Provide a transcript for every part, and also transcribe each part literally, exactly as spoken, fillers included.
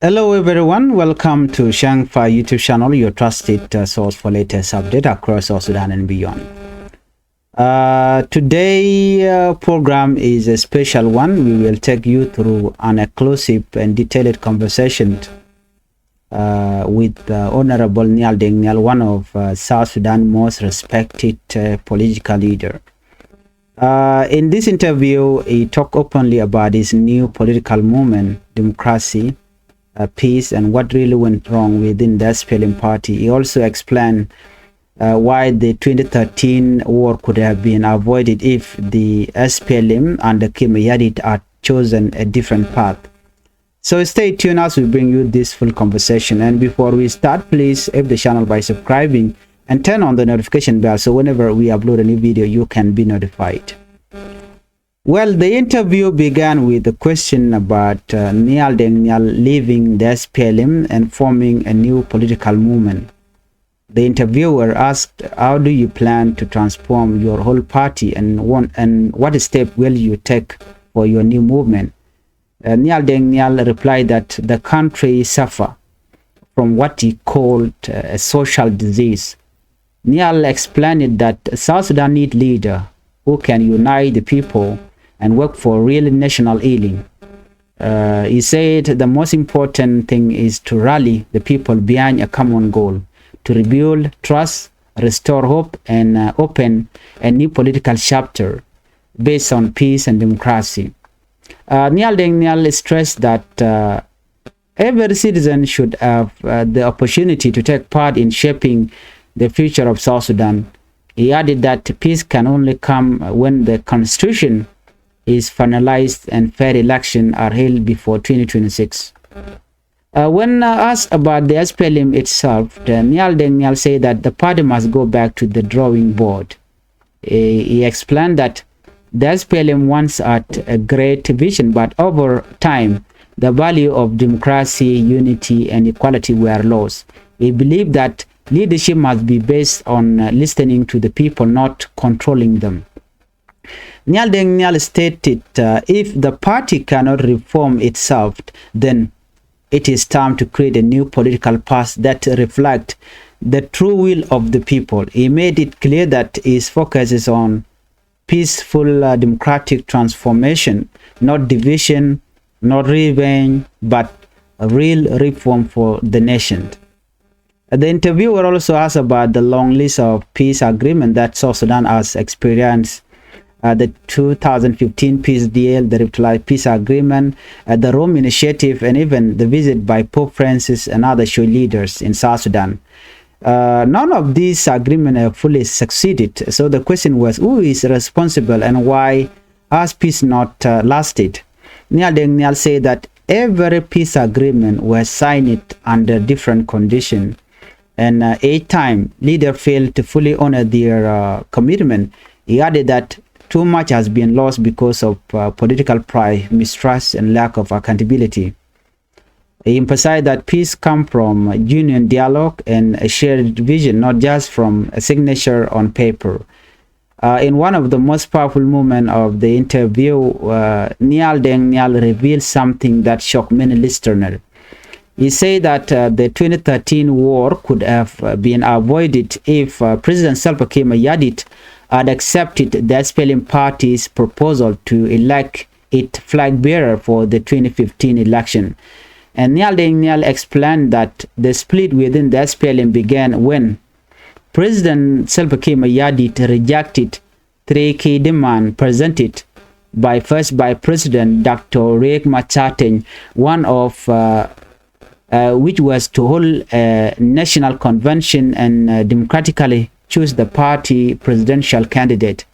Hello everyone, welcome to Shangfa YouTube channel, your trusted uh, source for latest update across South Sudan and beyond. Uh, today uh, program is a special one. We will take you through an exclusive and detailed conversation uh, with uh, Honorable Nial Deng Nial, one of uh, South Sudan's most respected uh, political leader. Uh, in this interview, he talked openly about his new political movement, democracy, uh, peace, and what really went wrong within the S P L M party. He also explained uh, why the twenty thirteen war could have been avoided if the S P L M and the Kiir Mayardit had chosen a different path. So stay tuned as we bring you this full conversation. And before we start, please help the channel by subscribing and turn on the notification bell so whenever we upload a new video, you can be notified. Well, the interview began with a question about uh, Nial Deng Nial leaving the S P L M and forming a new political movement. The interviewer asked, "How do you plan to transform your whole party, and one, and what step will you take for your new movement?" Uh, Nial Deng Nial replied that the country suffer from what he called uh, a social disease. Nial explained that South Sudan need leader who can unite the people and work for real national healing. Uh, he said the most important thing is to rally the people behind a common goal, to rebuild trust, restore hope, and uh, open a new political chapter based on peace and democracy. Uh, Nial Deng Nial stressed that uh, every citizen should have uh, the opportunity to take part in shaping the future of South Sudan. He added that peace can only come when the constitution is finalized and fair elections are held before twenty twenty-six. Uh, when uh, asked about the S P L M itself, the Nial Deng Nial said that the party must go back to the drawing board. Uh, he explained that the S P L M once had a great vision, but over time, the value of democracy, unity, and equality were lost. He believed that leadership must be based on uh, listening to the people, not controlling them. Nial Deng Nial stated, uh, if the party cannot reform itself, then it is time to create a new political path that reflects the true will of the people. He made it clear that his focus is on peaceful uh, democratic transformation, not division, not revenge, but a real reform for the nation. The interviewer also asked about the long list of peace agreements that South Sudan has experienced, uh, the two thousand fifteen peace deal, the Revitalized Peace Agreement, uh, the Rome Initiative, and even the visit by Pope Francis and other church leaders in South Sudan. Uh, none of these agreements have fully succeeded. So the question was, who is responsible and why has peace not uh, lasted? Nial Deng Nial said that every peace agreement was signed under different conditions, and uh, each time leaders failed to fully honor their uh, commitment. He added that too much has been lost because of uh, political pride, mistrust, and lack of accountability. He emphasized that peace comes from genuine dialogue and a shared vision, not just from a signature on paper. Uh, in one of the most powerful moments of the interview, uh, Nial Deng Nial revealed something that shocked many listeners. He said that uh, the twenty thirteen war could have uh, been avoided if uh, President Salva Kiir Mayardit had accepted the S P L M party's proposal to elect its flag bearer for the twenty fifteen election. And Nial Deng Nial explained that the split within the S P L M began when President Salva Kiir Mayardit rejected three key demands presented by First Vice President Doctor Riek Machar Teny, one of uh, uh, which was to hold a national convention and uh, democratically choose the party presidential candidate.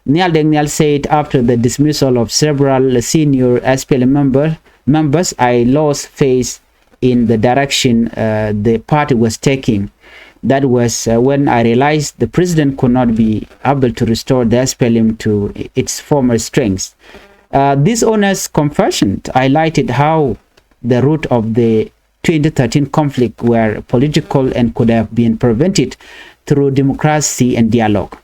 Nial Deng Nial said, after the dismissal of several senior S P L M member, members, I lost faith in the direction uh, the party was taking. That was uh, when I realized the president could not be able to restore the S P L M to its former strength. Uh, this honest confession highlighted how the root of the twenty thirteen conflict were political and could have been prevented through democracy and dialogue.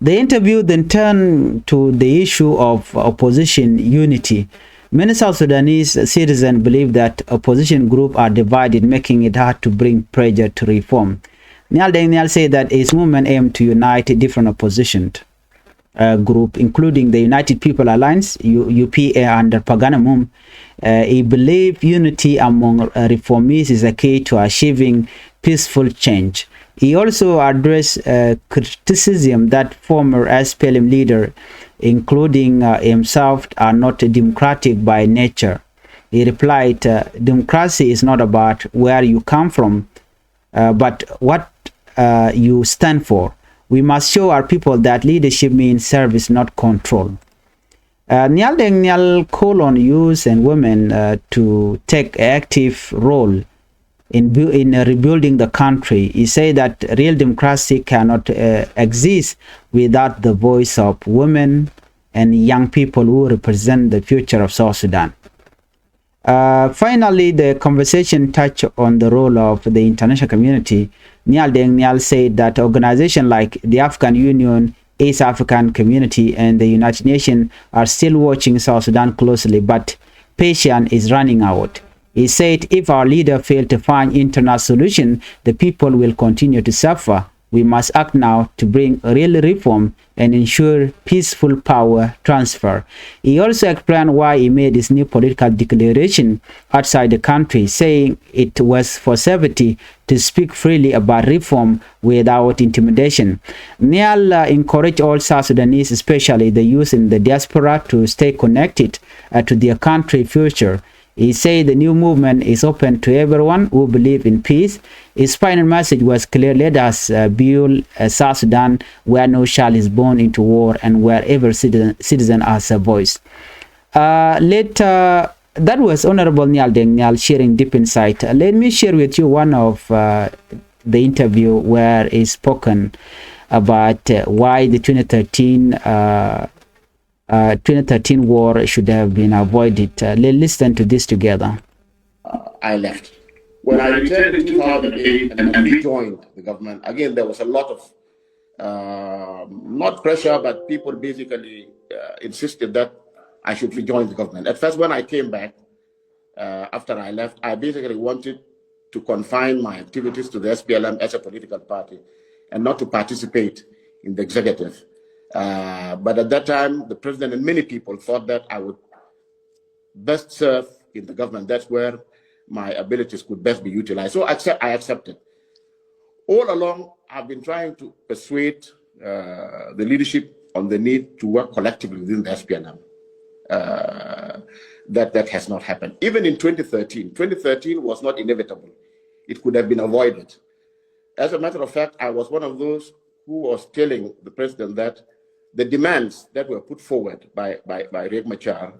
The interview then turned to the issue of opposition unity. Many South Sudanese citizens believe that opposition groups are divided, making it hard to bring pressure to reform. Nial Deng Nial said that his movement aimed to unite different opposition uh, group, including the United People Alliance, U- U P A, under Pagan Amum. Uh, he believed unity among uh, reformees is a key to achieving peaceful change. He also addressed uh, criticism that former S P L M leader, including uh, himself, are not democratic by nature. He replied, uh, "Democracy is not about where you come from, uh, but what uh, you stand for. We must show our people that leadership means service, not control." Uh, Nial Deng Nial call on youth and women uh, to take active role in bu- in uh, rebuilding the country. He said that real democracy cannot uh, exist without the voice of women and young people who represent the future of South Sudan. Uh, finally, the conversation touched on the role of the international community. Nial Deng Nial said that organizations like the African Union, East African Community, and the United Nations are still watching South Sudan closely, but patience is running out. He said, "If our leaders fail to find internal solution, the people will continue to suffer. We must act now to bring real reform and ensure peaceful power transfer." He also explained why he made his new political declaration outside the country, saying it was for safety to speak freely about reform without intimidation. Nial uh, encouraged all South Sudanese, especially the youth in the diaspora, to stay connected uh, to their country future. He said the new movement is open to everyone who believe in peace. His final message was clear: "Let us uh, build a South Sudan where no child is born into war and where every citizen, citizen has a voice." Uh, let uh, That was Honorable Nial Deng Nial sharing deep insight. Uh, let me share with you one of uh, the interview where he spoken about uh, why the twenty thirteen uh, uh, twenty thirteen war should have been avoided. Uh, let listen to this together. I left. When I returned in two thousand eight and, and rejoined the government, again, there was a lot of, uh, not pressure, but people basically uh, insisted that I should rejoin the government. At first, when I came back, uh, after I left, I basically wanted to confine my activities to the S P L M as a political party and not to participate in the executive. Uh, but at that time, the president and many people thought that I would best serve in the government. That's where my abilities could best be utilized. So accept, I accepted. All along, I've been trying to persuade uh, the leadership on the need to work collectively within the S P L M. Uh, that, that has not happened. Even in twenty thirteen, twenty thirteen was not inevitable. It could have been avoided. As a matter of fact, I was one of those who was telling the president that the demands that were put forward by, by, by Riek Machar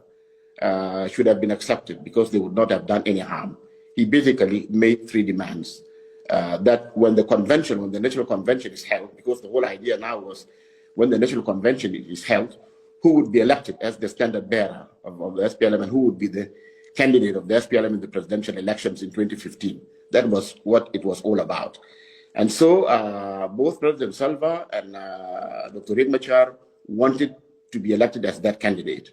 uh, should have been accepted because they would not have done any harm. He basically made three demands uh, that when the convention, when the national convention is held, because the whole idea now was when the national convention is held, who would be elected as the standard bearer of, of the S P L M and who would be the candidate of the S P L M in the presidential elections in twenty fifteen. That was what it was all about. And so uh, both President Salva and uh, Doctor Riek Machar wanted to be elected as that candidate.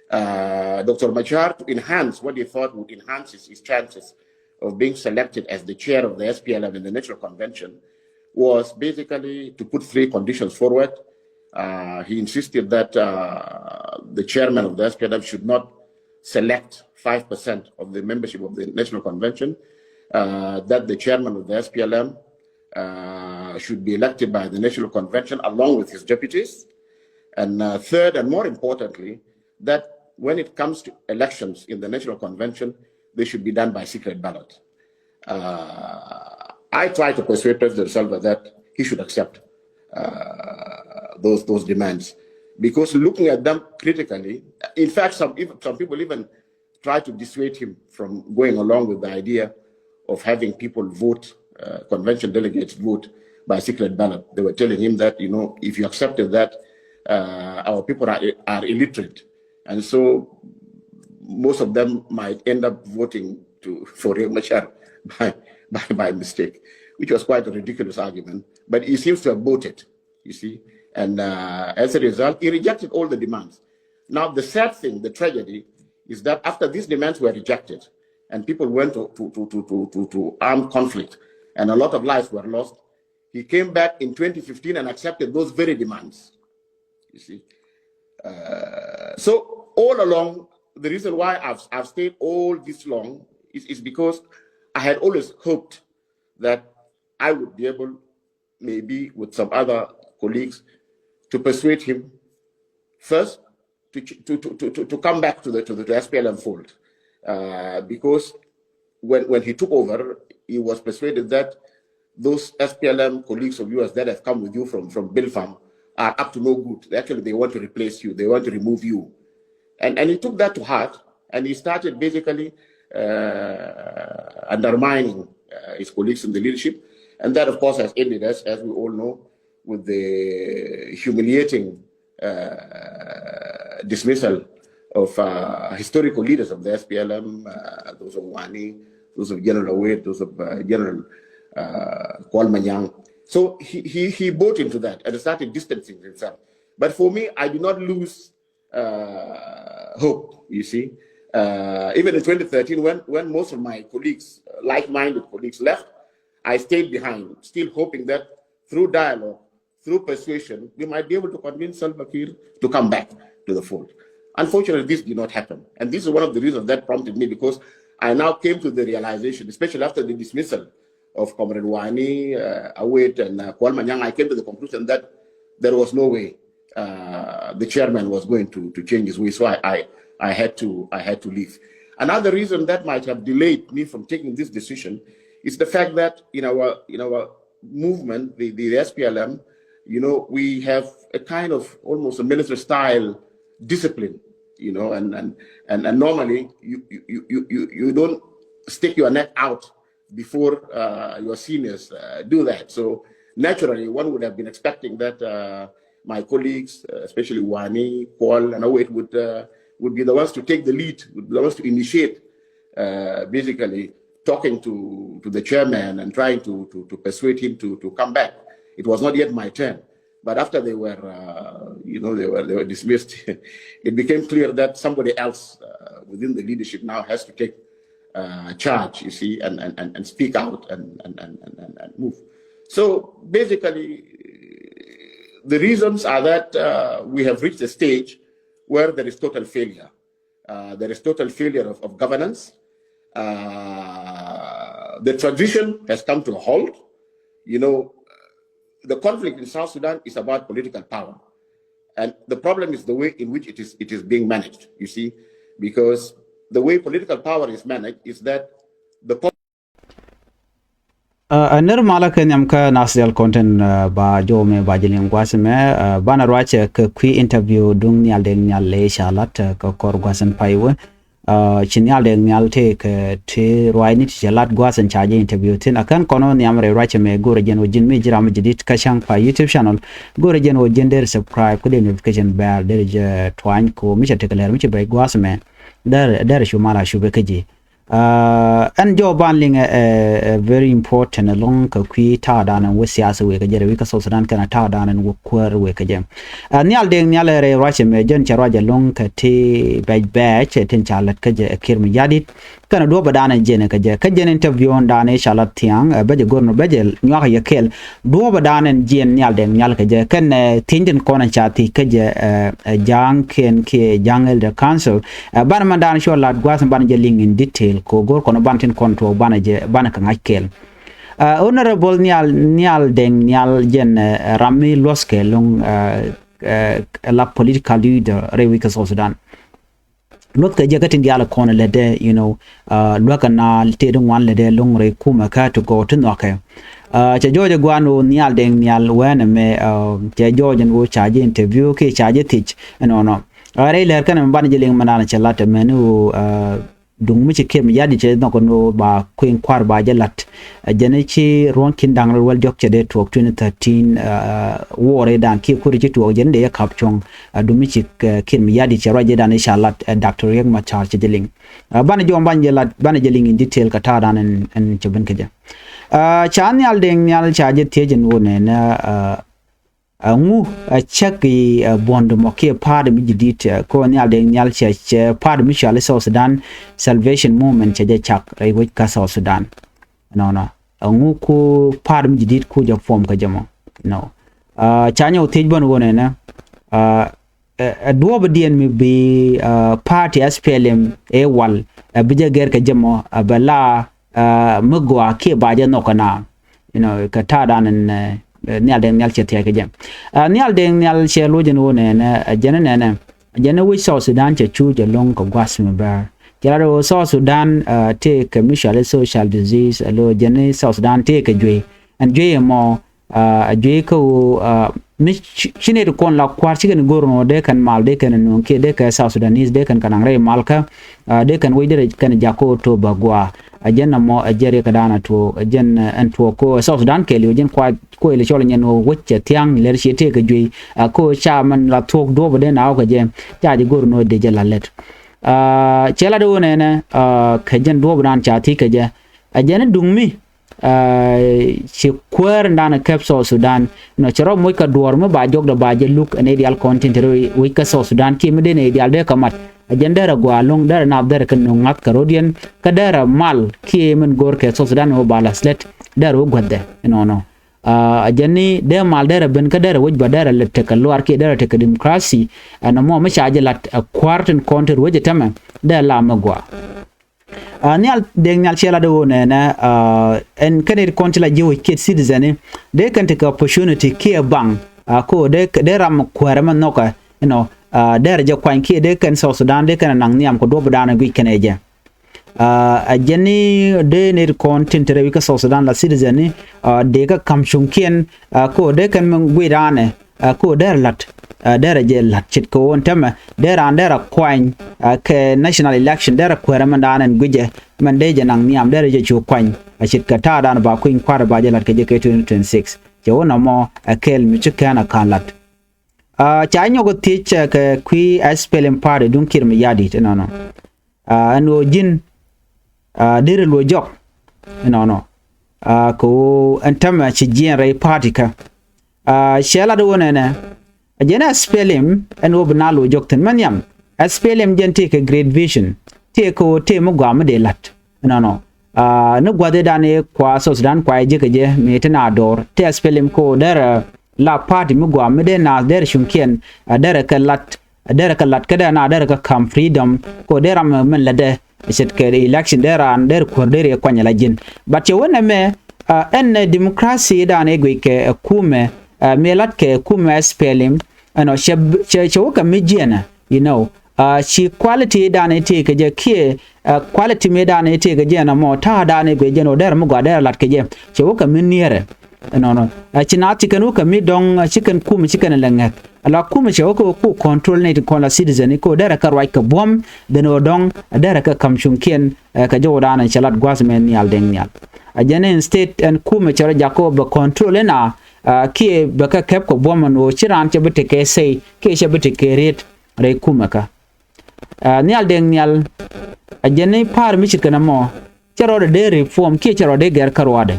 Uh, Doctor Machar, to enhance what he thought would enhance his, his chances of being selected as the chair of the S P L M in the National Convention, was basically to put three conditions forward. Uh, he insisted that uh, the chairman of the S P L M should not select five percent of the membership of the National Convention, uh, that the chairman of the S P L M uh, should be elected by the National Convention along with his deputies. And uh, third, and more importantly, that when it comes to elections in the National Convention, they should be done by secret ballot. Uh, I try to persuade President Salva that he should accept uh, those, those demands, because looking at them critically, in fact, some, some people even try to dissuade him from going along with the idea of having people vote, uh, convention delegates vote by secret ballot. They were telling him that, you know, if you accepted that, uh, our people are, are illiterate. And so most of them might end up voting to, for Riek Machar by, by, by mistake, which was quite a ridiculous argument. But he seems to have bought it, you see. And uh, as a result, he rejected all the demands. Now, the sad thing, the tragedy, is that after these demands were rejected and people went to, to, to, to, to, to, to armed conflict and a lot of lives were lost, he came back in twenty fifteen and accepted those very demands. You see? Uh, so all along, the reason why I've, I've stayed all this long is, is because I had always hoped that I would be able, maybe with some other colleagues, to persuade him first to, to, to, to, to come back to the, to the, to S P L M fold. Uh, because when, when he took over, he was persuaded that those S P L M colleagues of yours that have come with you from, from Bilfam are up to no good. Actually, they want to replace you. They want to remove you. And, and he took that to heart, and he started basically uh, undermining uh, his colleagues in the leadership. And that, of course, has ended, as, as we all know, with the humiliating uh, dismissal of uh, historical leaders of the S P L M, uh, those of Wani, those of General Awet, those of uh, General uh, Kuol Manyang. So he, he, he bought into that and started distancing himself. But for me, I did not lose uh, hope, you see. Uh, even in twenty thirteen, when, when most of my colleagues, uh, like-minded colleagues left, I stayed behind, still hoping that through dialogue, through persuasion, we might be able to convince Salva Kiir to come back to the fold. Unfortunately, this did not happen. And this is one of the reasons that prompted me, because I now came to the realization, especially after the dismissal of Comrade Wani, uh, Awet, and uh, Kuol Manyang, I came to the conclusion that there was no way uh, the chairman was going to, to change his way. So I, I, I had to, I had to leave. Another reason that might have delayed me from taking this decision is the fact that in our, in our movement, the, the S P L M, you know, we have a kind of almost a military style discipline, you know, and, and, and, and normally you, you, you, you, you don't stick your neck out before uh, your seniors uh, do that. So naturally, one would have been expecting that uh, my colleagues, uh, especially Wani, Kuol, and Awet, would uh, would be the ones to take the lead, would be the ones to initiate, uh, basically talking to to the chairman and trying to to, to persuade him to to come back. It was not yet my turn. But after they were, uh, you know, they were they were dismissed, it became clear that somebody else uh, within the leadership now has to take uh, charge, you see, and, and, and, and speak out and, and, and, and, and move. So basically, the reasons are that uh, we have reached a stage where there is total failure. Uh, there is total failure of, of governance. Uh, the transition has come to a halt. You know, the conflict in South Sudan is about political power. And the problem is the way in which it is, it is being managed, you see, because the way political power is managed is that the po- Ɛ nir malä kɛ nhiam kä nath dial kɔn tin ba jɔw mɛ ba jɛ liŋ gua̱th mɛ banɛ ruacɛ kɛ kui̱ interview duŋ Nhial Deng Nhial lɛ ca lat kɛ kɔr gua̱th in pay wä. Ci Nhial Deng Nhial tëëkɛ ti ruacni ti cɛ lat gua̱th in ca jɛ interview thin. Ɛ kän kɔn wä nhiam rɛy ruacɛ mɛ go̱rɛ jɛn wä ji̱n mi ji̱ ram mi jɛ dit kä cäŋ pa YouTube channel. Go̱rɛ jɛn wä ji̱n der subscribe kä dee notification bell der jɛ tuany ko mi cɛ tekɛ lɛr mi ci bɛc gua̱th mɛ. Der der cu mal a cupɛ kä ji̱. Ɛn jɔw ban liŋ ɛ very important ɛlɔ̱ŋ kɛ kui̱ ta̱a̱ da̱a̱n ɛn wä siasa wekɛ jɛ rɛ wi̱i̱ kä South Sudan kɛn a ta̱a̱ da̱a̱n ɛn wä kuäär wekɛ jɛ. Nhial Deng Nhial ɛ rɛy ruacɛ mɛ jɛn cɛ ruacɛ ɛlɔ̱ŋ kɛ ti bɛc bɛc tin ca lät kä jɛ ɛ Kiir Mayardit. Kɛn a duɔ̱pɛ da̱a̱n ɛn jɛn ɛ kä jɛ kä jɛn interview ɛn da̱a̱n ɛ ca lat thia̱a̱ŋ ɛ bɛ jɛ go̱r nɔ bɛ jɛ nyuak yɛ kɛl. Duɔ̱ɔ̱p ɛ da̱a̱n ɛn jiɛn Nhial Deng Nhial kɛ jɛ kɛn ɛ thieny tin kɔn ɛ ca thiec kä jɛ ɛ ja̱a̱ŋ kiɛn kiɛ ja̱a̱ŋ Elder Council. Ɛ banɛ mɛn da̱a̱n cuɔ la̱t gua̱a̱th in banɛ jɛ liŋ in detail kɛ ɣöö go̱o̱r kɔn ɛ ban tin kɔn tuɔɔk banɛ jɛ banɛ kɛ ŋa̱c kɛɛl. Ɛ Honorable Nhial Nhial Deng Nhial jɛn ɛ ram mi luɔ̱thkɛ lo̱ŋ ɛ ɛ la political leader rɛy wi̱i̱ kä South Sudan. Luɔ̱thkɛ jɛ kä tin diaal kɔn lätdɛ, you know, luäk kɛ naal tëëdi ŋuan lätdɛ lo̱ŋ rɛy kumɛ kä ti gɔw ti nhɔakɛ. Cɛ jɔɔc ɛ gua̱a̱n ɣöö Nhial Deng Nhial wɛɛn ɛmɛ cɛ jɔɔc ɛn ɣöö ca jɛ interview kiɛ ca jɛ thiec ɛnɔnɔ. Rɛy lɛr kɛn ɛmɛ banɛ jɛ liŋ mɛn da̱a̱n cɛ lat ɛmɛn ɣöö duŋ mi ci Kiir Mayardit cɛ nhɔk ɛn ɣöö ba kui̱n kua̱r ba jɛ lat. Ɛ jɛn ci ruɔ̱n ki̱n da̱ŋ rɛl wäl diɔ̱k cɛ dee tuɔɔk twenty thirteen war ëëdan kiɛ kuäär ci tuɔɔk jɛn dee yɛ ka̱p cuɔ̱ŋ. Ɛ duŋ mi ci Kiir Mayardit cɛ ruac ëëdan i̱ ca lat ɛ Doctor Riek Machar cɛ jɛ liŋ. Ɛ banɛ jɔɔm banɛ jɛ lat banɛ jɛ liŋ in detail kɛ ta̱a̱ da̱a̱n ɛn cɛ ben kä jɛ. Ɛ ca Nhial Deng Nhial ca jɛ thiec ɛn ɣöö nɛnɛ ɛ Ɛŋu ɛ cäk i̱ ɛ buɔ̱n dämɔ kiɛ party mi ji̱ di̱t ɛ ko Nhial Deng Nhial cɛ cɛ party mi cɔal i̱ South Sudan Salvation Movement cɛ jɛ cak rɛy wec kä South Sudan. Nɔnɔ ɛŋu ku party mi ji̱ di̱t ku jɛ form kä jɛ mɔ. Nɔ ca nyɔk thiec bän wä nɛnɛ ɛ duɔ̱ɔ̱p diɛn mi bi party S P L M ɛ wal ɛ bi jɛ gɛr kä jɛ mɔ ɛ bɛ la mi gɔaa kiɛ ba jɛ nhɔk kɛ na. You know, kɛ ta̱a̱ dan in Nhial Deng Nhial cɛ thia̱a̱c kɛ jɛ. Nhial Deng Nhial cɛ lo̱c in wä nɛnɛ ɛ jɛn nɛnɛ ɛ jɛn wec South Sudan cɛ cu jɛ lo̱ŋ kɛ gua̱th mi bär. Cɛ lat wä South Sudan tëë kɛ mi cɔal i̱ social disease ɛ lo̱ jɛn South Sudan tëë kɛ juey. Ɛn juey ɛmɔ a juey kä ɣöö mi ci nɛy ti kɔn la kua̱r cikɛn go̱r nɔ dee kɛn mal dee kɛn nuŋ kiɛ dee kɛ South Sudanese dee kɛn kɛ naŋ rɛy mal kä dee kɛn wec dee kɛn jak kä ɣöö to̱ bä gua̱a̱. A jɛn ɛmɔ a jɛn riɛk kɛ da̱a̱n a tuɔɔk a jɛn ɛn tuɔɔk kä South Sudan kɛɛliw a jɛn kua kuɛ ilɛ cɔl nyɛn ɣöö wec cɛ thia̱a̱ŋ lɛr ciɛ tëëkɛ juey a kä ɣöö ca mɛn la thuɔ̱k duɔ̱ɔ̱p dee na ɣɔ̱kɛ jɛ ca jɛ go̱r nɔ dee jɛ la lɛt. Cɛ lat ɣöö nɛnɛ kɛ jɛn duɔ̱ɔ̱p da̱a̱n ca thi̱i̱kɛ jɛ a jɛn duŋ mi ci kuäär in da̱a̱n kɛp South Sudan. Nɔ cɛ rɔ moc kä duɔ̱ɔ̱r mi ba jɔkdɛ ba jɛ luk ɛ nɛy diaal kɔn tin te rɔ wec kä South Sudan kiɛ mi dee nɛy diaal dee kä mat a jɛn derɛ gɔaa lo̱ŋ derɛ nath derɛ kɛ no̱ŋ ŋa̱th kɛ ro̱diɛn kä derɛ mal kiɛ min go̱o̱r kɛ South Sudan wä ba la slɛt derɛ wä guäthdɛ. Inɔnɔ a jɛn ni dee mal derɛ ben kä derɛ wec ba derɛ lɛ tekɛ luaar kiɛ derɛ tekɛ democracy. Ɛn ɛmɔ mi ca jɛ lat ɛ kua̱r tin kɔn te ruecɛ tämɛ derɛ la mi gɔaa. Nhial Deng Nhial ciɛ lat ɣöö nɛnɛ ɛn kɛn it kɔn ti la ji̱ wec kiɛ citizen ni dee kɛn ti kɛ opportunity kiɛ baŋ a ko dee dee ram kuɛɛrɛ mɛ nhɔkɛ inɔ derɛ jɛ kuany kiɛ dee kɛn South Sudan dee kɛn naŋ nhiam kɛ duɔ̱p da̱a̱n guic kɛn ɛ jɛ. A jɛn ni dee nɛy ti kɔn tin te rɛy wec kä South Sudan la citizen ni dee kä ka̱m cuŋkiɛn ko dee kɛn mi guic da̱a̱nɛ ko derɛ la̱t derɛ jɛ la̱t ce̱tkɛ ɣöö ɛn tämɛ dee raan derɛ kuany kɛ national election derɛ kuäärɛ mɛn da̱a̱n ɛn gui̱cɛ mɛn dee jɛ naŋ nhiam derɛ jɛ cu kuany a ce̱tkɛ ta̱a̱ da̱a̱n ba kui̱ny kua̱r ba jɛ la̱t kɛ jɛ kɛ twenty twenty-six. Cɛ wä nɔmɔ ɛ kɛɛl mi ci kɛn a ka̱n la̱t. Ca nyɔk thiec kɛ kui̱ S P L M party duŋ Kiir Mayardit inɔnɔ. Ɛn ɣöö ji̱n derɛ luɔ jɔk inɔnɔ kɛ ɣöö ɛn tämɛ ci jiɛɛn rɛy party kä. Cɛ lat wä nɛnɛ a jɛn S P L M ɛn ɣöö bi na luɔ jɔk thi̱n mɛ nhiam. S P L M jɛn tëëkɛ great vision tëëkɛ ɣöö tëë mi gɔaa mi dee la̱t inɔnɔ. Ni gua̱thdan i̱ kua South Sudan kua i̱ ji̱ kɛ jɛ mëë ti na do̱r tëë S P L M kɛ ɣöö derɛ la party mi gɔaa mi dee naath derɛ cuŋkiɛn derɛ kɛ lat derɛ kɛ lat kä dee na derɛ kɛ ka̱m freedom kɛ ɣöö dee ram min lätdɛ ce̱tkɛ election dee raan dee kuäär dee rɛ kuany ala ji̱n. But cɛ wä nɛmɛ ɛn democracy dan ɛ guic kɛ ɛ kumɛ mëë lat kɛ kumɛ S P L M ɛnɔ cɛ cɛ wä kɛ mi jiɛnɛ you know. Ci quality dan ɛ tëëkɛ jɛ kiɛ quality mi dan ɛ tëëkɛ jɛ ɛnɔ mɔ ta̱a̱ dan ɛ guic jɛn ɔ derɛ mi gɔaa derɛ lat kɛ jɛ cɛ wä kɛ mi niɛrɛ. Ɛnɔnɔ ci na ci kɛn wä kɛ mi dɔ̱ŋ ci kɛn kumɛ ci kɛn lɛ ŋɛk. Ala kumɛ cɛ wä kɛ wä ku control nɛy ti kɔn la citizen i̱ kɛ wä derɛ kɛ ruac kɛ buɔ̱m dhen wä dɔ̱ŋ derɛ kɛ ka̱m cuŋkiɛn. Kɛ jɔwdan cɛ lat gua̱th mɛ Nhial Deng Nhial. A jɛn instead ɛn kumɛ cɛ rɔ jak kɛ wä bɛ control ina kiɛ bɛ kɛ kɛp kɛ buɔ̱m ɛn wä ci raan cɛ bi tekɛ say kiɛ cɛ bi tekɛ riet rɛy kumɛ kä. Nhial Deng Nhial a jɛn i̱ pa̱a̱r mi ce̱tkɛ nɔmɔ cɛ rɔ dee reform kiɛ cɛ rɔ dee gɛr kä ruaadɛ.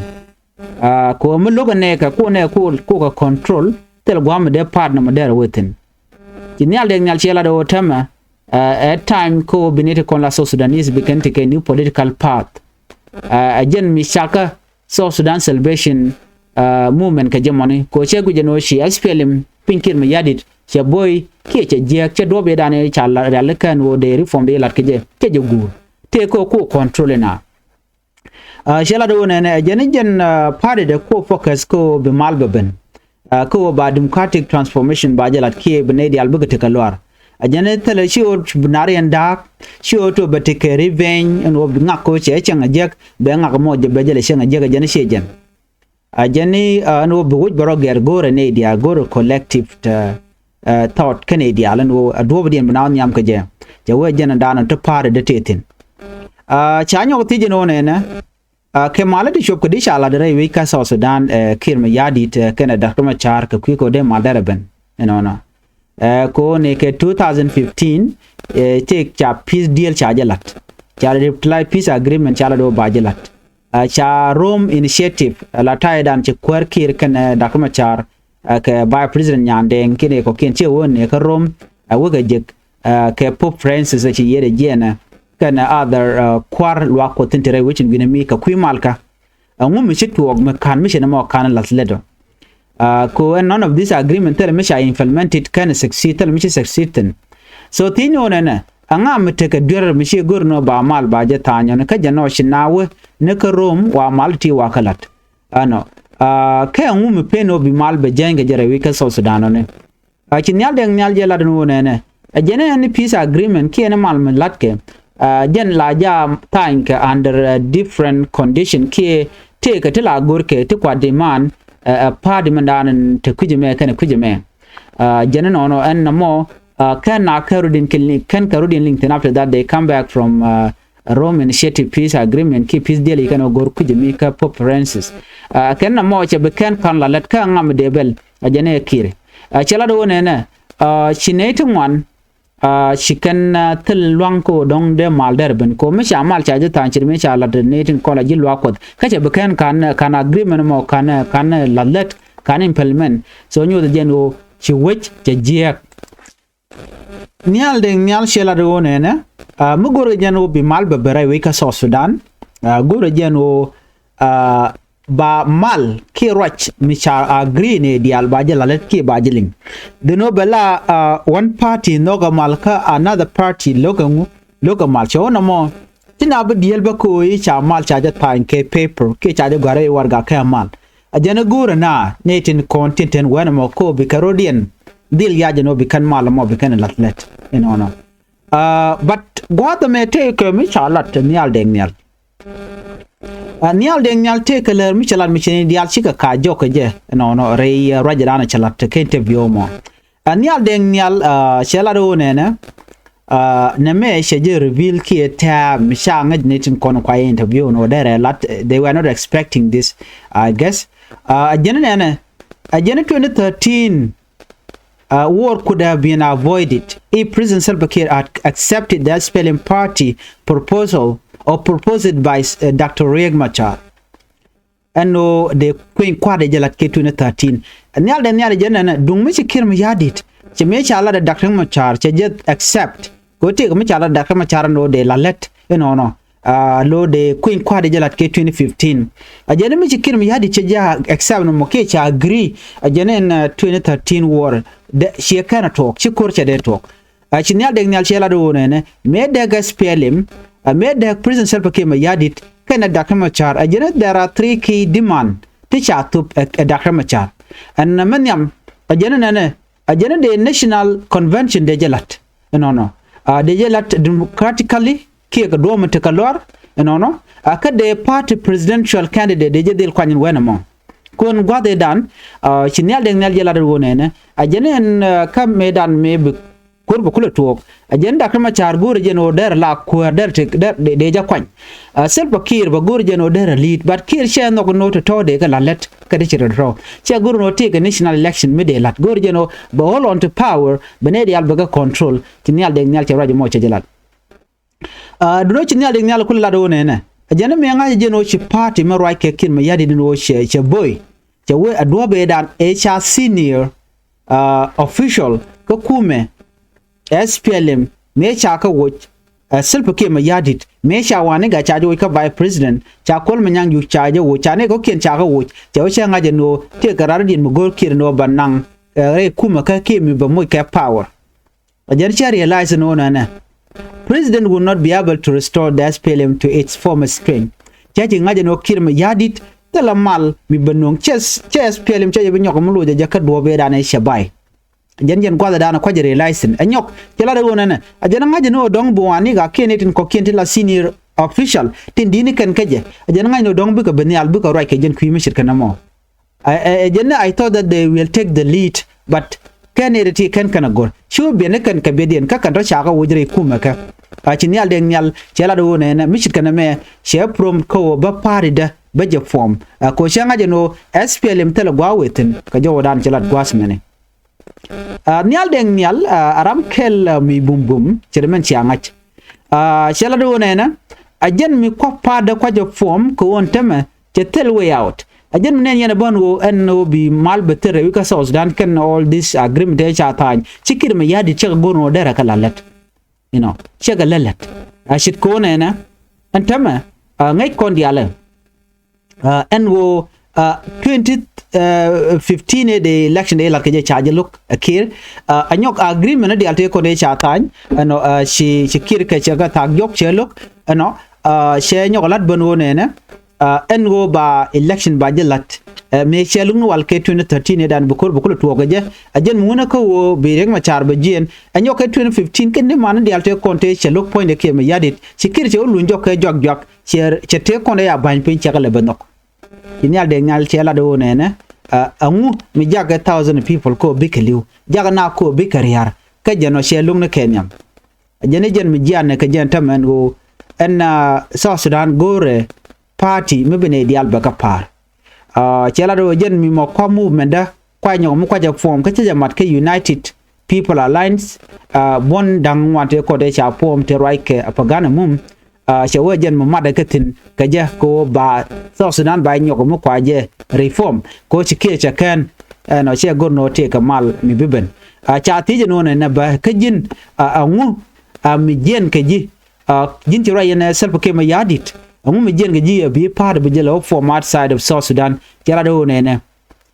Kɛ ɣöö mi lo̱kɛ nɛɛkɛ ku nɛɛkɛ ku kɛ control thil gua̱a̱m mi dee pa̱a̱t nɔmɔ derɛ wee thi̱n. Ci Nhial Deng Nhial ciɛ lat ɣöö tämɛ ɛ time kä ɣöö bi ni ti kɔn la South Sudanese bi kɛn ti kɛ new political path. Ɛ jɛn mi cakä South Sudan Salvation Movement kɛ jɛ mɔni kɛ ɣöö cɛ guic jɛn ɣöö ci S P L M piny Kiir Mayardit cɛ boy kiɛ cɛ jiääk cɛ duɔ̱ɔ̱p yɛ dan ca rialikä ɛn ɣöö dee reform dee lat kɛ jɛ cɛ jɛ guur tëë kɛ ɣöö ku control ina. Cɛ lat ɣöö nɛnɛ ɛ jɛn i̱ jɛn party dɛ kuɔ focus kä ɣöö bi mal bɛ ben kä ɣöö ba democratic transformation ba jɛ lat kiɛ bi nɛy diaal bikɛ tekɛ luaar. Ɛ jɛn i̱ thilɛ ci ɣöö bi nar yɛn da̱a̱k ci ɣöö to bɛ tekɛ revenge ɛn ɣöö bi ŋak kä ɣöö cɛ cäŋ ɛ jiäk bɛ ŋak mɔ bɛ jɛ lɛ cäŋ ɛ jiäk ɛ jɛn i̱ ciɛ jɛn. A jɛn ni ɛn ɣöö bi wec bɛ rɔ gɛr go̱o̱rɛ nɛy diaal go̱o̱rɛ collective thought kä nɛy diaal ɛn ɣöö a duɔ̱ɔ̱pdiɛn bi na wä nhiam kɛ jɛ. Cɛ wee jɛn ɛn daanɔ ti pa̱a̱ri dee tëë thi̱n. Ca nyɔk thiec ɛn ɣöö nɛnɛ kɛ mal ti cop kɛ di ca lat rɛy wec kä South Sudan ɛ Kiir Mayardit kɛnɛ Doctor Machar kɛ kui̱ kɛ ɣöö dee mal derɛ ben ɛnɔnɔ. Ɛ kɛ ɣöö ni kɛ two thousand fifteen tëë ca peace deal ca jɛ lat. Ca revitalize peace agreement ca lat ɣöö ba jɛ lat. Ca Rome Initiative la ta̱yɛ dan ci kuäär Kiir kɛnɛ Doctor Machar kɛ Vice President Nyandeng kiɛ nɛy kɔ̱kiɛn ciɛ wä nɛ kä Rome, wekɛ jek kɛ Pope Francis, ci yiëëdɛ jiɛnɛ kɛnɛ other kua̱r luaak Kuɔth tin te rɛy wec in gui̱n mi kɛ kui̱ malkä. Ɛŋu mi ci tuɔɔk mi ka̱n mi ci nɛmɔ ka̱n la̱th lät ɔ? Ko ɛn none of this agreement thilɛ mi ca implemented kɛn succeed, thilɛ mi ci succeed thi̱n. So thiec ni ɣöö nɛnɛ, ɛŋa mi tekɛ duer mi ci go̱r ni ɣöö ba mal ba jɛ tha̱a̱ny ɔ ni kä jɛ nɔ ci na wä ni kä Rome wa mal ti wa kä la̱t? Ɛnɔ, kɛ ɛŋu mi pen ɣöö bi mal bɛ jɛny kɛ jɛ rɛy wec kä South Sudan ɔ ni? Ci Nhial Deng Nhial jɛ lat ni ɣöö nɛnɛ, ɛ jɛn ɛn ni peace agreement kiɛ ni mal mi la̱tkɛ, jɛn la ja tha̱a̱nykɛ under different condition kiɛ tëëkɛ ti la go̱rkɛ ti kua demand ɛ party mɛn da̱a̱n te kui̱c ɛmɛ kɛnɛ kui̱c ɛmɛ. Jɛn ɛnɔnɔ ɛn nɔmɔ kɛn na kɛn rɔ din kɛn kɛn kɛ rɔ din liŋ thin. After that they come back from Rome Initiative Peace Agreement kiɛ peace deal, kɛn ɔ go̱r kui̱c ɛmi kä Pope Francis. Kɛn nɔmɔ cɛ bi kɛn ka̱n la lät kä ŋam dee bɛl. Ɛ jɛn ɛ Kiir. Cɛ lat ɣöö nɛnɛ, ci nɛy ti ŋuan ci kɛn thil lua̱ŋ kä ɣöö dɔ̱ŋ dee mal dɛr ben, ko mi ca mal ca ji̱ tha̱a̱ŋ ce̱t mi ca lat nɛy tin kɔn la ji̱ luaak Kuɔth. Kä cɛ bi kɛn ka̱n ka̱n agreement mɔ ka̱n ka̱n la̱th lät ka̱n implement. So nyoth jɛn ɣöö ci wec cɛ jiääk. Nhial Deng Nhial cɛ lat ɣöö nɛnɛ, mi go̱rɛ jɛn ɣöö bi mal bɛ bɛ rɛy wec kä South Sudan. Go̱rɛ jɛn ɣöö ba mal kiɛ ruac mi ca agree ni diaal ba jɛ la̱th lät kiɛ ba jɛ liŋ. Dhin ɣöö bɛ la one party nhɔkɛ mal kä another party lo̱kɛ ŋu, lo̱kɛ mal. Cɛ ɣöö nɔmɔ ti na bi dieel bä ko̱o̱yi ca mal ca jɛ tha̱a̱ny kɛ paper kiɛ ca jɛ gɔ̱a̱r i̱ warɛga kɛ mal. A jɛn i̱ go̱o̱rä na ni tin kɔn tin ten wɛn ɛmɔ ko̱o̱ bi kɛ rɔ̱diɛn dhil yac ɛn ɣöö bi kɛn mal ɛmɔ bi kɛn la̱th lät inɔnɔ. But gua̱a̱th ɛmɛ tëëkɛ mi ca lat Nhial Deng Nhial. Nhial Deng Nhial tëëkɛ lär mi cɛ lat mi cɛ ni diaal cikɛ ka jɔk kɛ jɛ inɔnɔ rɛy ruacɛ dan cɛ lat kɛ interview mɔ. Nhial Deng Nhial cɛ lat ɣöö nɛnɛ, nɛmɛ cɛ jɛ reveal kiɛ tɛ̈ɛ̈m mi ca ŋäc ni tin kɔn kua interview ni ɣöö derɛ lat, they were not expecting this, I guess. A jɛn nɛnɛ, a jɛn twenty thirteen war could have been avoided if President Salva Kiir had accepted the S P L M party proposal or proposed by Doctor Riek Machar. Ɛn ɣöö dee kueny kua̱r dee jɛ la̱t kɛ twenty thirteen. Nhial Deng Nhial jɛ nɛnɛ duŋ mi ci Kiir Mayardit cɛ mi ca lat ɛ Doctor Machar cɛ jɛ accept. Kɛ ɣöö tëëkɛ mi ca lat Doctor Machar ɛn ɣöö dee la̱th lät inɔnɔ. Lo̱ dee kueny kua̱r dee jɛ la̱t kɛ twenty fifteen. A jɛn mi ci Kiir Mayardit cɛ jɛ accept nɔmɔ kiɛ ca agree. A jɛn ɛn twenty thirteen war ciɛ kɛn a tuɔɔk ci ko̱r cɛ dee tuɔɔk. Ci Nhial Deng Nhial cɛ lat ɣöö nɛnɛ mëë dee S P L M, mëë dee President Salva Kiir Mayardit kɛnɛ Doctor Machar, a jɛn there are three key demand ti ca thop ɛ Doctor Machar. Ɛn mɛ nhiam a jɛn nɛnɛ, a jɛn dee National Convention dee jɛ la̱t inɔnɔ. Dee jɛ la̱t democratically kiɛ kɛ duɔ̱ɔ̱p mi tekɛ luaar inɔnɔ. A kä dee party presidential candidate dee jɛ dhil kuany in wɛn ɛmɔ. Kuɔn gua̱th ëëdan ci Nhial Deng Nhial jɛ lat ɣöö nɛnɛ a jɛn ɛn kä mëëdan mëë bi ko̱r bɛ kulɛ tuɔɔk. A jɛn Doctor Machar go̱o̱rɛ jɛn ɣöö derɛ la kuäär derɛ te dee jɛ kuany. Salva Kiir bɛ go̱o̱rɛ jɛn ɣöö derɛ li̱i̱t, but Kiir cɛ nhɔk ni ɣöö te tɔ̱ dee kɛ la̱th lät kä ti ci rɛ tɔ̱. Cɛ go̱o̱rɛ ni ɣöö tëëkɛ national election mi dee la̱t, go̱o̱rɛ jɛn ɣöö bɛ hold on to power, bɛ nɛy diaal bɛ kɛ control. Ci Nhial Deng Nhial cɛ ruac ɛmɔ cɛ jɛ lat. Duno ci Nhial Deng Nhial kulɛ lat ɣöö nɛnɛ a jɛn mi ŋa̱c jɛn ɣöö ci party mi ruac kɛ Kiir Mayardit in ɣöö cɛ boy. Cɛ wee a duɔ̱ɔ̱p ëëdan ëë ca senior official kä kumɛ S P L M mëë ca kä woc. Salva Kiir Mayardit mëë ca wani ga ca jɛ woc kä vice president, ca Kuol Manyang Juuk ca jɛ woc, ca ni kɔ̱kiɛn ca kä woc. Cɛ wee cɛ ŋa̱c ɛn ɣöö tëëkɛ rat rɔ̱diɛn mi go̱o̱r Kiir ɛn ɣöö bɛ naŋ rɛy kumɛ kä kiɛ mi bɛ moc kɛ power. A jɛn cɛ realize ni ɣöö nɛnɛ president will not be able to restore the S P L M to its former strength. Cɛ ci ŋa̱c ɛn ɣöö Kiir Mayardit thilɛ mal mi bɛ nöŋ cɛ, cɛ S P L M cɛ jɛ bi nyɔk mi loc a jɛ kä duɔ̱ɔ̱p ëëdan ɛ cɛ bay. Jɛn jɛn gua̱thɛ da̱a̱n kua̱c realize thi̱n ɛ nyɔk. Cɛ lat ɛ ɣöö nɛnɛ a jɛn ŋa̱c ɛn ɣöö dɔ̱ŋ bi wani ga kiɛn itin kɔ̱kiɛn ti la senior official tin di̱t ni kɛn kä jɛ. A jɛn ŋa̱c ɛn ɣöö dɔ̱ŋ bikɛ bi nhial bikɛ ruac kɛ jɛn kui̱ mi ce̱tkɛ nɛmɔ. Ɛ jɛn ni, I thought that they will take the lead, but kɛn ëë ti kɛn kɛn a go̱r ci wä biɛn ni kɛn kɛ biɛtdiɛn kä kɛn tɔ̱ ca kä woc rɛy kumɛ kɛ. A ci Nhial Deng Nhial cɛ lat ɣöö nɛnɛ mi ce̱tkɛ nɛmɛ cɛ prompt kä ɣöö bä party dä bä jɛ form. Ɛ kɛ ɣöö cɛ ŋa̱c ɛn ɣöö S P L M thilɛ gua̱a̱th wëë thi̱n kɛ jɔwädan cɛ lat gua̱a̱th mɛni. Nhial Deng Nhial a ram kɛl mi bumbum ce̱t mɛn cia ŋa̱c. Cɛ lat ɣöö nɛnɛ a jɛn mi kua̱ party dä kua̱ jɛ form kɛ ɣöö ɛn tämɛ cɛ thil way out. A jɛn mi nɛn yɛn ɛ bän ɣöö ɛn ɣöö bi mal bɛ thil rɛy wi̱c kä South Sudan kɛn all this agreement ɛ ca tha̱a̱ny. Ci Kiir Mayardit cɛ kɛ go̱r ni ɣöö derɛ kɛ la lät. You know, cɛ kɛ lät lät. A ce̱tkɛ ɣöö nɛnɛ ɛn täämɛ, a, ŋäc kɔn diaalɛ. A, ɛn ɣöö, a, twenty fifteen ɛ dee election dee la̱t kɛ jɛ ca jɛ lo̱k ɛ Kiir. A, a nyɔk agreement ni diaal tëë kɔn dee ca tha̱a̱ny. Ɛnɔ, a, ci, ci Kiir kɛ cɛ kɛ thaak jɔk cɛ lo̱k. Ɛnɔ, a, cɛ nyɔk la̱t bän ɣöö nɛnɛ, a, ɛn ɣöö ba election ba jɛ la̱t. Ɛ, mëë cɛ lo̱k ni wal kɛ twenty thirteen ɛ dan bi ko̱r bi kulɛ tuɔɔk kɛ jɛ. A jɛn mi wunä kä ɣöö bi Riek Machar bɛ jiɛn. Ɛ nyɔk kɛ twenty fifteen kɛn ni man ni diaal tëë kɔn tëë cɛ lo̱k puɔ̱nydɛ Kiir Mayardit. Ci Kiir cɛ wä luny jɔk kɛ juak juak. Cɛ, cɛ tëë kɔn dee ya ba̱ny piny cɛ kɛ lɛ bɛ nhɔk. Ci Nhial Deng Nhial cɛ lat ɣöö nɛnɛ, a, ɛŋu mi jakɛ thousand people kɛ ɣöö bikɛ li̱w, jakɛ na kɛ ɣöö bikɛ ria̱r, kä jɛn ɔ cɛ lo̱kni kɛ nhiam. Jɛn i̱ jɛn mi jianɛ kɛ jɛn täämɛ ɛn ɣöö ɛn, a, South Sudan go̱o̱rɛ party mi bi nɛy diaal bɛ kɛ pa̱a̱r. A, cɛ lat ɣöö jɛn mi mɔ kua movement dä kua nyɔk mi kua jɛ form kä cä jɛ mat kä United People Alliance, a, buɔ̱n da̱ŋ ŋuan tëë kɔn tëë ca form tëë ruac kɛ a Pagana Mum. A, cɛ wee jɛn mi matdɛ kä thi̱n kɛ jɛ kɛ ɣöö ba South Sudan ba nyɔk mi kua jɛ reform kɛ ɣöö ci Kiir cɛ kɛn. Ɛnɔ cɛ go̱r ni ɣöö tëëkɛ mal mi bi ben. A, ca thiec ɛn ɣöö nɛnɛ bä kä ji̱n, a, ɛŋu, a, mi jiɛn kɛ ji̱, a, ji̱n ci ruac yɛn ɛ Salva Kiir Mayardit. Ɛŋu mi jiɛn kɛ ji̱ a bi pa̱a̱t bi jɛ lɛ wä form outside of South Sudan. Cɛ lat ɣöö nɛnɛ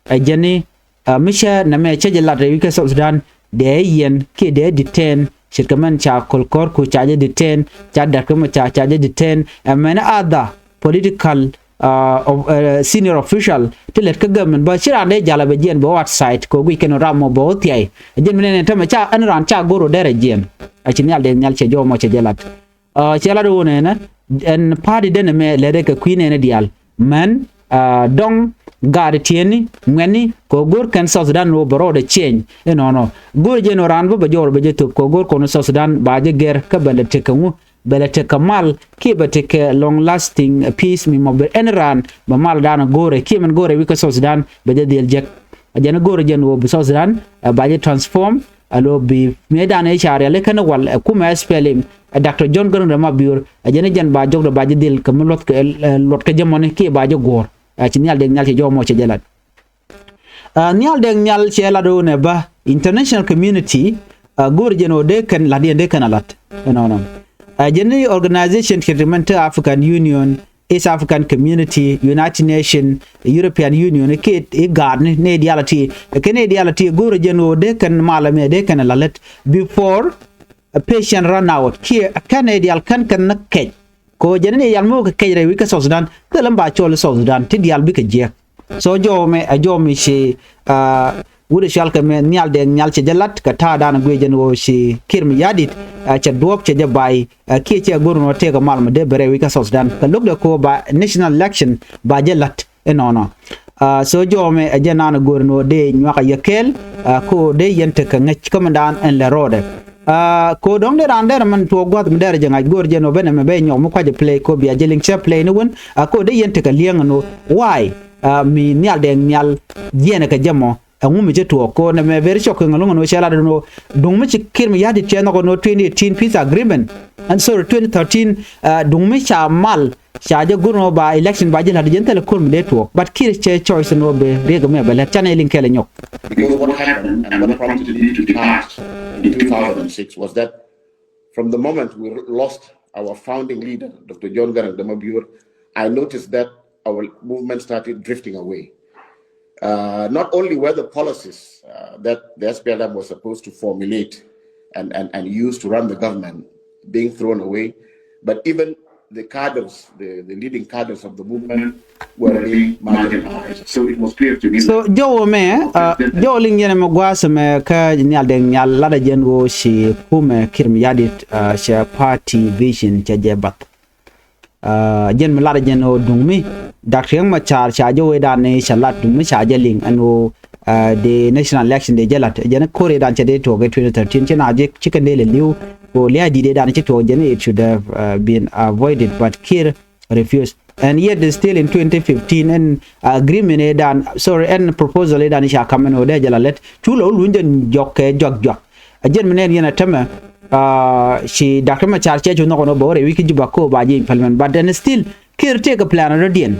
ɛ jɛn i̱, a, mi cä nɛmɛ cä jɛ lat rɛy wi̱c kä South Sudan dee yɛn kiɛ dee detain. Ce̱tkɛ mɛn ca Kolkor ku ca jɛ detain, ca Dɛ̈t kä mɔ ca, ca jɛ detain. Ɛ mɛn other political, a, of, a, senior official ti lät kä government bä ci raan dee jal a bɛ jiɛn bɛ wä outside kɛ ɣöö guic kɛn ram mɔ bɛ wä thiay. Ɛ jɛn mi nɛn ɛn täämɛ ca ɛn raan ca go̱r ɣöö derɛ jiɛn. A ci Nhial Deng Nhial cɛ jɔw mɔ cɛ jɛ lat. A, cɛ lat ɣöö nɛnɛ ɛn party dɛn ɛmɛ lɛt ɛ kɛ kui̱ nɛɛni diaal. Män, a, dɔ̱ŋ, gaat, tiɛɛni, ŋuɛ̈tni, kɛ ɣöö go̱r kɛn South Sudan ɣöö bɛ rɔɔdɛ change. Inɔnɔ go̱r jɛn ɣöö raan bä bɛ jɔɔr bɛ jɛ thöp kɛ ɣöö go̱r kɔn South Sudan ba jɛ gɛr kä bɛ lɛ tekɛ ŋu, bɛ lɛ tekɛ mal kiɛ bɛ tekɛ long lasting peace mi mɔ bɛ ɛn raan bɛ mal dan go̱rɛ kiɛ mɛn go̱rɛ wi̱c kä South Sudan bɛ jɛ dhiel jek. A jɛn go̱rɛ jɛn ɣöö bi South Sudan, a, ba jɛ transform, a, lo bi mëë dan ɛ ca riali kɛn wal, a, kumɛ S P L M, a, Doctor John Garang de Mabior, a jɛn jɛn ba jɔkdɛ ba jɛ dhil kɛ mi luɔth kɛ, a, luɔt kɛ jɛ mɔni kiɛ ba jɛ guɔ̱ɔ̱r. A ci Nhial Deng Nhial cɛ jɔw mɔ cɛ jɛ lat. A, Nhial Deng Nhial cɛ lat ɣöö nɛ ba international community, a, go̱rɛ jɛn ɣöö dee kɛn lat yɛn dee kɛn a lat. Ɛnɔnɔ. A, jɛn ni organization kɛ ti mɛn te African Union, East African Community, United Nation, European Union, kiɛ IGAD ni, ni diaal a ti, kɛ ni diaal a ti go̱o̱rä jɛn ɣöö dee kɛn mal ɛmɛ dee kɛn la lät before a patient run out. Kiɛ kɛn ni diaal kɛn kɛn ni kɛc. Kɛ ɣöö jɛn ni diaal mi wä kɛ kɛc rɛy wi̱c kä South Sudan, thilɛ mi ba cɔl i̱ South Sudan ti diaal bikɛ jiɛk. So jɔw mɛ, a jɔw mi ci, a, wut ɛ cual kɛ mɛ Nhial Deng Nhial cɛ jɛ lat kɛ ta̱a̱ dan guiɛ jɛn ɣöö ci Kiir Mayardit, a, cɛ duɔ̱ɔ̱p cɛ jɛ bay, a, kiɛ cɛ go̱r nɔ tëëkɛ mal mɛ dee bɛ rɛy wi̱c kä South Sudan kɛ lo̱kdɛ kɛ ɣöö ba national election ba jɛ lat inɔnɔ. A, so jɔw mɛ ɛ jɛ naan go̱r nɔ dee nyuak a yɛ kɛɛl, a, kɛ ɣöö dee yɛn tekɛ ŋäc kä mɛ dan ɛn lɛ rɔɔdɛ. A, kɛ ɣöö dɔ̱ŋ dee raan dɛr mɛn tuɔɔk gua̱th mi dɛr jɛ ŋa̱c go̱r jɛ nɔ ben ɛmɛ bɛ nyɔk mi kuacɛ play kɛ ɣöö bia jɛ liŋ cɛ play ni wän, a, kɛ ɣöö dee yɛn tekɛ liɛŋ nɔ. Why? A, mi Nhial Deng Nhial jiɛɛnɛ kɛ jɛ mɔ. Ɛŋu mi cä tuɔɔk kɛ ɣöö nɛmɛ very shock kɛ ŋäluŋ ɛn ɣöö cɛ lat ɛn ɣöö duŋ mi ci Kiir Mayardit cɛ nhɔk ɛn ɣöö twenty eighteen peace agreement, and sorry, twenty thirteen, a, duŋ mi ca mal ca jɛ go̱r ɛn ɣöö ba election ba jɛ la̱t jɛn thilɛ ko̱r mi dee tuɔɔk. But Kiir cɛ choice ɛn ɣöö bɛ Riek ɛmɛ bɛ lät canɛ liŋ kɛl ɛ nyɔk. Because what happened and what prompted me to depart in two thousand six was that from the moment we lost our founding leader, Doctor John Garang de Mabior, I noticed that our movement started drifting away. Uh, not only were the policies, uh, that the S P L M was supposed to formulate and, and, and use to run the government being thrown away, but even the cadres, the, the leading cadres of the movement were being marginalized. So it was clear to me. So jɔw mɛ, uh, jɔw liŋ yɛn mɛ gua̱a̱th mɛ kä Nhial Deng Nhial lat ɛ jɛn ɣöö ci kumɛ Kiir Mayardit, uh, cɛ party vision cɛ jɛ bath. Uh, jɛn mi lat ɛ jɛn ɣöö duŋ mi Doctor Riek Machar ca jɛ wee dan ni ca lat duŋ mi ca jɛ liŋ ɛn ɣöö, uh, dee national election dee jɛ lat. Jɛn ko̱r ëë dan cɛ dee tuɔɔk ɛ twenty thirteen ci na jɛ ci kɛn dee lɛ li̱w. Kɛ ɣöö lia̱a̱ di̱t ëë dan ci tuɔɔk jɛn it should have, uh, been avoided, but Kiir refused. And yet still in twenty fifteen ɛn agreement ëë dan, sorry, ɛn proposal ëë dan ca kam ɛn ɣöö dee jɛ la lät. Cu lɛ wä luny jɛn jɔk kɛ jɔak jɔak. A jɛn mi nɛn yɛn a tämɛ, a, ci Doctor Machar cɛ cu nhɔk ɛn ɣöö bɛ wä rɛy wi̱c kä Juba kɛ ɣöö ba ji̱ implement. But then still Kiir tëëkɛ plan rɔ̱diɛn.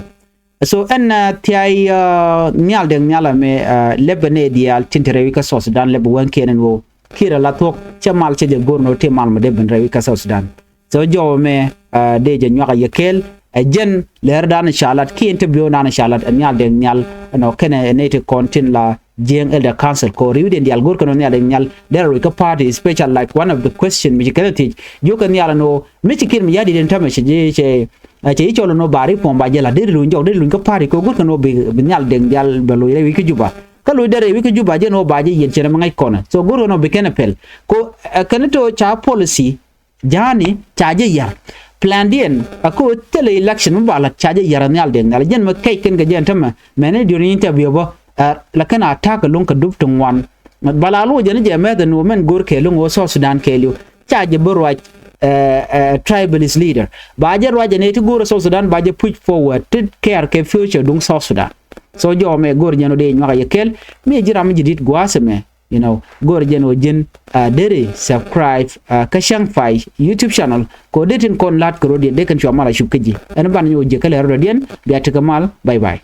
So ɛn, uh, thiay, uh, Nhial Deng Nhial ɛmɛ, uh, lɛpɛ nɛy diaal tin te rɛy wi̱c kä South Sudan, lɛpɛ wä ɛn kiɛn ɛn ɣöö Kiir ala thuɔ̱k, cɛ mal cɛ jɛ go̱r ni ɣöö tëë mal mi dee ben rɛy wi̱c kä South Sudan. So jɔwä mɛ, uh, dee jɛ nyuak a yɛ kɛɛl. Ɛ jɛn läärdan ca lat kiɛ interview dan ca lat ɛ Nhial Deng Nhial ɛnɔ kɛnɛ ɛ nɛy ti kɔn tin la Jieng Elder Council kɛ ɣöö ri̱wdiɛn diaal go̱rkɛ ni ɣöö Nhial Deng Nhial derɛ ruec kä party, special, like, one of the question mi ci kɛn a thiec, jiökɛ Nhial ɛn ɣöö mi ci Kiir Mayardit ɛn täämɛ cɛ ji̱ cɛ, cɛ ji̱ cɔl ɛn ɣöö ba reform ba jɛ la̱t, deri luny jɔk, deri luny kä party kɛ ɣöö go̱rkɛ ni ɣöö bi, bi Nhial Deng Nhial bɛ loc rɛy wi̱c kä Juba. Kä loc derɛ rɛy wi̱c kä Juba jɛn ɣöö ba jɛ yiɛn cɛ rɛ mi ŋäc kɔnɛ. So go̱rkɛ ni ɣöö bi kɛn ɛ pɛl. Kɛ ɣöö, eh, kɛn ɛ to̱ ca policy ja̱a̱ni ca jɛ yär. Plandiɛn a kä ɣöö thilɛ election mi ba la̱t ca jɛ yär ɛ Nhial Deng Nhial. Jɛn mi kɛc kɛn kɛ jɛn täämɛ, mɛni during interview bä, ɛ, la kɛn a ta̱a̱ kɛ luŋ kɛ dup ti ŋuan. Ba la lo̱c jɛn jɛ mɛth ɛn ɣöö mɛn go̱o̱r kɛɛliw ɛn ɣöö South Sudan kɛɛliw. Ca jɛ bi ruac, ɛ, ɛ, tribalist leader. Ba jɛ ruac ɛ nɛy ti go̱o̱r ɛ South Sudan ba jɛ push forward ti care kɛ future duŋ South Sudan. So jɔwä mɛ go̱o̱r jɛn ɣöö dee nyuak a yɛ kɛɛl. Mi ɛ ji̱ ram mi ji̱ di̱t gua̱a̱th ɛmɛ. You know, go̱o̱r jɛn ɣöö ji̱n, uh, deri subscribe, uh, kä Cäŋ Pay YouTube channel. Kɛ ɣöö dee tin kɔn la̱t kɛ rɔ̱diɛn dee kɛn cua mal a cup kä ji̱. Ɛn banɛ nyɔk jiäk kä lɛ rɔ̱diɛn, bia tekɛ mal. Bye bye.